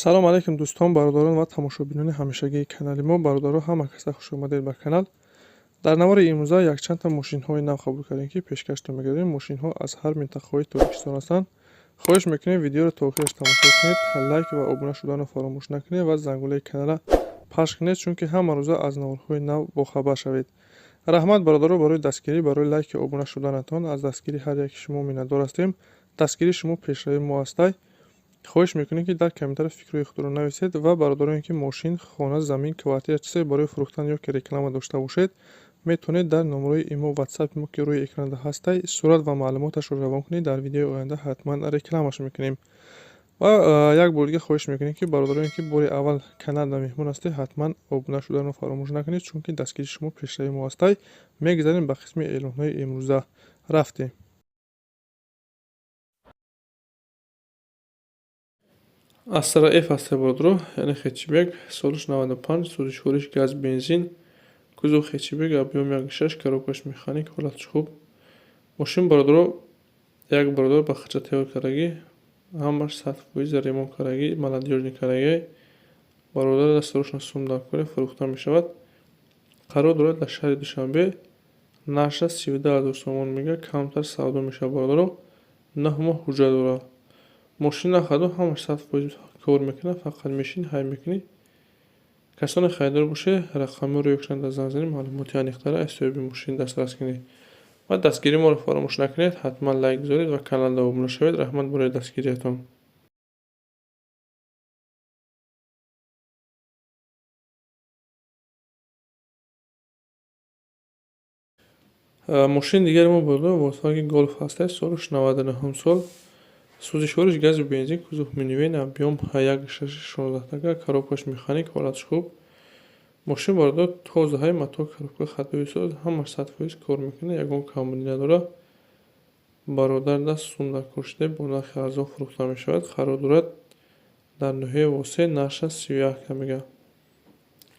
Салом алейкум, дӯстон, бародарон ва тамошобинони ҳамешагии канали мо. Бародаро, ҳама каса хуш омадед ба канал. Дар навори имрӯза якчандта мошинҳои нав қабул кардем, ки пешкаштон мегардем. Мошинҳо аз ҳар минтақаҳои Тоҷикистон ҳастанд. Хоҳиш мекунем, видеоро то охираш тамошо кунед, лайк ва обуна шуданро фаромӯш накунед ва зангулаи каналра пахш кунед, чунки ҳама рӯза аз наворҳои нав бохабар шавед. Раҳмат, бародаро, барои дастгирӣ, барои лайки обуна шуданатон. Аз дастгирии ҳар яки шумо миннатдор ҳастем. Дастгирии шумо пешравии мо ҳастай. Хоҳиш мекунем, ки дар комментария фикрҳои худро нависед ва бародароне, ки мошин, хона, замин, квартира, чизе барои фурӯхтан ё ки реклама дошта бошед, метавонед дар номерои имо, ватсапи мо, ки рӯи экранда ҳастай, сурат ва маълумоташро равон кунед. Дар видеои оянда ҳатман рекламаш мекунем. Ва як бор дига хоҳиш мекунем, ки бародароне, ки бори аввал каналда меҳмон ҳастед, ҳатман обуна шуданро фаромӯш накунед, чунки дастгирии шумо пешравии мо ҳастай. Мегузарем ба қисми эълонҳои имрӯза. Рафтем. Астра Ф ҳастай, бародаро, яъне хэтчбек, солаш 95, сӯзишвориш газ, бензин, кузов хэтчбек, объём 1,6, коробкаш механик, ҳолаташ хуб. Мошин, бародаро, як бародар ба хача тайёр кардагӣ, ҳамаш 100% ремонт кардагӣ, молодёжный кардагӣ. Бародар дастарошон сум дар кори фурӯхта мешавад. Қарор дорад дар шаҳри Душанбе, нархаш 32 000 сомон мега, камтар савдо мешавад, бародаро, 9 моҳ ҳуҷҷат дорад. Мошин нахаду ҳамаш 100% кор мекунад, фақат мешини, ҳай мекунӣ. Касоне харидор бошед, рақамҳоро ёкшанда занг занед, маълумоти аниқтара аз соҳиби мошин дастрас кунед. Ва дастгирии моро фаромӯш накунед, ҳатман лайк гузоред ва каналда обуна шавед. Раҳмат барои дастгириятон. Мошини дигари мо, бародаро, Volkswagen Golf ҳастай, солаш 99-ум сол. Сӯзишвориш газу бензин, кузов минивэн, объём 1,6 шонздаҳтага, коробкаш механик, ҳолаташ хуб. Мошин, бародар, тозаҳай, мотор, коробка, ходовой соз, ҳамаш 100% кор мекунад, ягон камбудӣ надорад. Бародар даст сум дар кор шуда, бо нархи арзон фурӯхта мешавад. Қарор дорад дар ноҳияи Восеъ, нархаш 31 мега.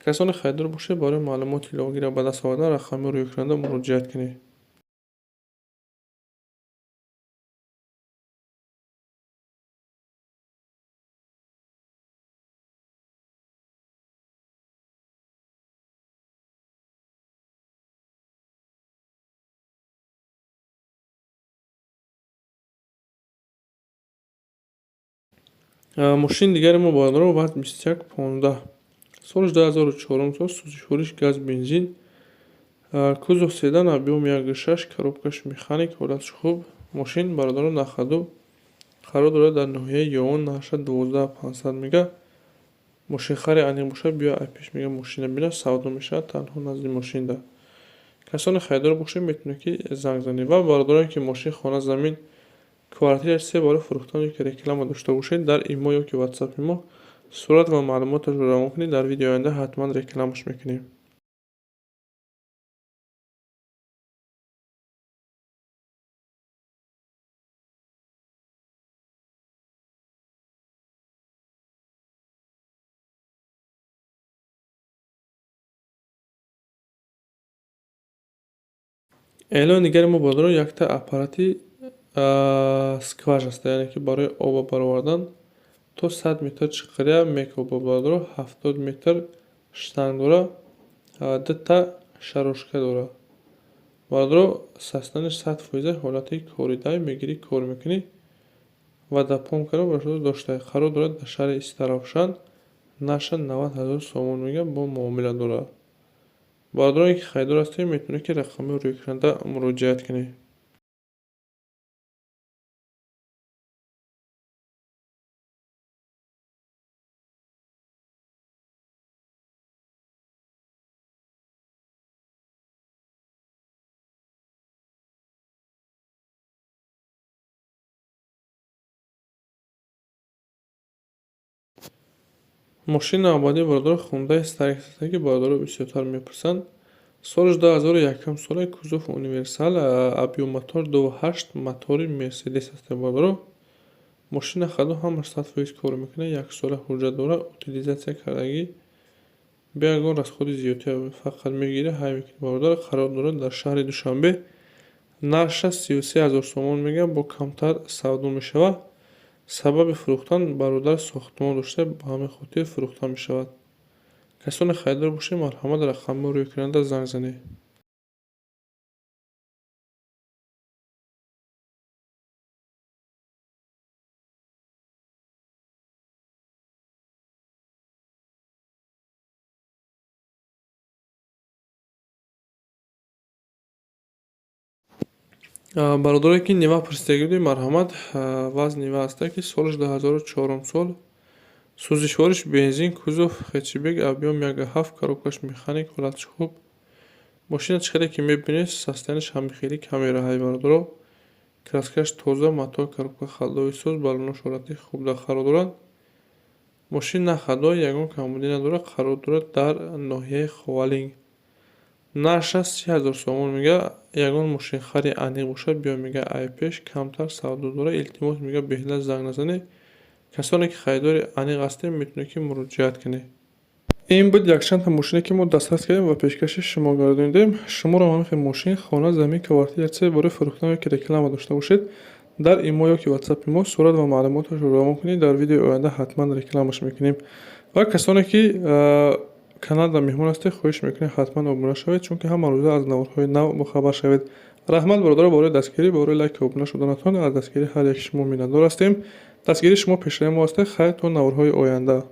Касоне харидор бошед, барои маълумоти иловагиро ба даст овардан рақамҳои рӯи муроҷиат кунед. Мошини дигари мо, бародаро, ВАЗ 2115, солаш 2004 сол, сӯзишвориш газ, бензин, кузов седан, объём 1,6, коробкаш механик, ҳолаташ хуб. Мошин, бародаро, нахаду қарор дорад дар ноҳияи Ёвон, нархаш 12 500 мега. Мошинхари аниқ бошад, биё ай пеш мега мошина бина, савдо мешавад танҳо назди мошинда. Касоне харидор бошед, метавонед, ки занг занед. Ва бародароне, ки мошин, хона, замин, квартира, чизе барои фурӯхтан ё ки реклама дошта бошед, дар имо ё ки ватсапи мо сурат ва маълумоташро равон кунед, дар видеои оянда ҳатман рекламаш мекунем. Эълони дигари мо, бародаро, якта аппарати скваж аст, яъне ки барои оба баровардан то 100 метр чиқирия мекоба, бародаро, 70 метр штанг дора, дута шарошка дора. Бародаро, састаниш 100%, ҳолати коридай, мегирӣ, кор мекунӣ ва дапомкаро барои дошта. Қарор дорад дар шаҳри Истаравшан, нархаш 90 000 сомон мега, бо муомила дорад. Бародароне, ки харидор ҳастед, метавонед, ки рақамҳои рӯи экранда муроҷиат кунед. Мошини навбатӣ, бародаро, Хундай Старекс ҳастанд, ки бародаро бисёртар мепурсанд. Солаш 2001 сола, кузов универсал, объём мотор 2,8, мотори Мерседес ҳастанд, бародаро. Мошина хаду ҳамаш 100% кор мекунад, як сола ҳуҷҷат дорад, утилизатсия кардагӣ, бе ягон расходи зиёдтӣ, фақат мегирӣ, ҳай мекунӣ, бародар. Қарор дорад дар шаҳри Душанбе, нархаш 33 000 сомон мега, бо камтар савдо мешавад. Сабаби фурӯхтан: бародар сохтмон дошта, ба ҳамин хотир фурӯхта мешавад. Касоне харидор бошед, марҳамат, рақамҳои рӯи экранда занг занед. Бародаре ки Нива пурсидагӣ будед, марҳамат. Вазъ Нива ҳаста, ки солаш 2004 сол, сӯзишвориш бензин, кузов хэтчбек, объём 1,7, коробкаш механик, ҳолаташ хуб. Мошина чӣ хеле ки мебинед, состоянияш ҳами хеле камераҳай, бародаро. Краскаш тоза, мотор, коробка ходовой соз, баллонош ҳолати хуб қарор дорад. Мошин на ходовой, ягон камбудӣ надорад, қарор дорад дар ноҳияи Ховалинг. Нархаш 30 000 сомон мега. Ягон мошинхари аниқ бошад, биё, мега, ай пеш камтар савдо дорад. Илтимос, мега, беҳуда занг назанед. Касоне ки харидори аниқ ҳастед, метавонед ки муроҷиат кунед. Ин буд якчандта мошине, ки мо дастрас кардем ва пешкаши шумо гардонидем. Шуморо ҳамин хел мошин, хона, замин, квартира, чизе барои фурӯхтан ё ки реклама дошта бошед, дар имо ё ки ватсапи мо сурат ва маълумоташро равон кунед, дар видеои оянда ҳатман рекламаш мекунем. Ва касоне ки каналда меҳмон ҳастед, хоҳиш мекунем, ҳатман обуна шавед, чунки ҳама рӯза аз наворҳои нав бохабар шавед. Раҳмат, бародаро, барои дастгирӣ, барои лайку обуна шуданатон. Аз дастгирии ҳар яки шумо миннатдор ҳастем. Дастгирии шумо пешравии мо аст. Хайр, то наворҳои оянда.